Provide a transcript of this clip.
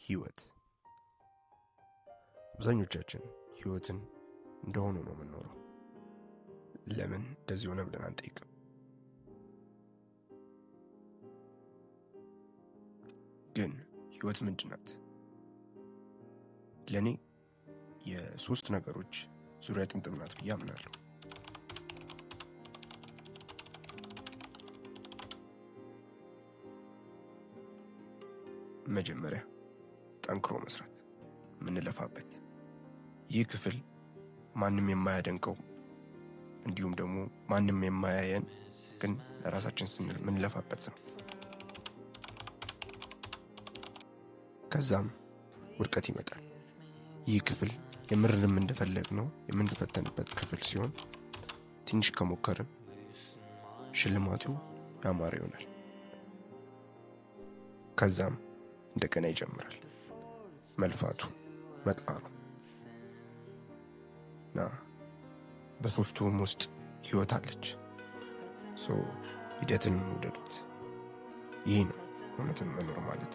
ህይወት። አብዛኞቻችን ህይወትን እንደሆኑ ነው የምንኖረው። ለምን እንደዚህ ሆነ ብለን አንጠይቅም። ግን ህይወት ምንድን ናት? ለእኔ የሶስት ነገሮች ዙሪያ ጥምጥም ናት ብዬ አምናለሁ። መጀመሪያ ጠንክሮ መስራት፣ የምንለፋበት ይህ ክፍል ማንም የማያደንቀው እንዲሁም ደግሞ ማንም የማያየን ግን ለራሳችን ስንል ምንለፋበት ነው። ከዛም ውድቀት ይመጣል። ይህ ክፍል የምርንም እንደፈለግ ነው የምንፈተንበት ክፍል ሲሆን ትንሽ ከሞከርን ሽልማቱ ያማረ ይሆናል። ከዛም እንደገና ይጀምራል መልፋቱ፣ መጣሩ እና በሶስቱም ውስጥ ህይወት አለች። So ሂደትን ውደዱት። ይህ ነው እውነትን መኖር ማለት።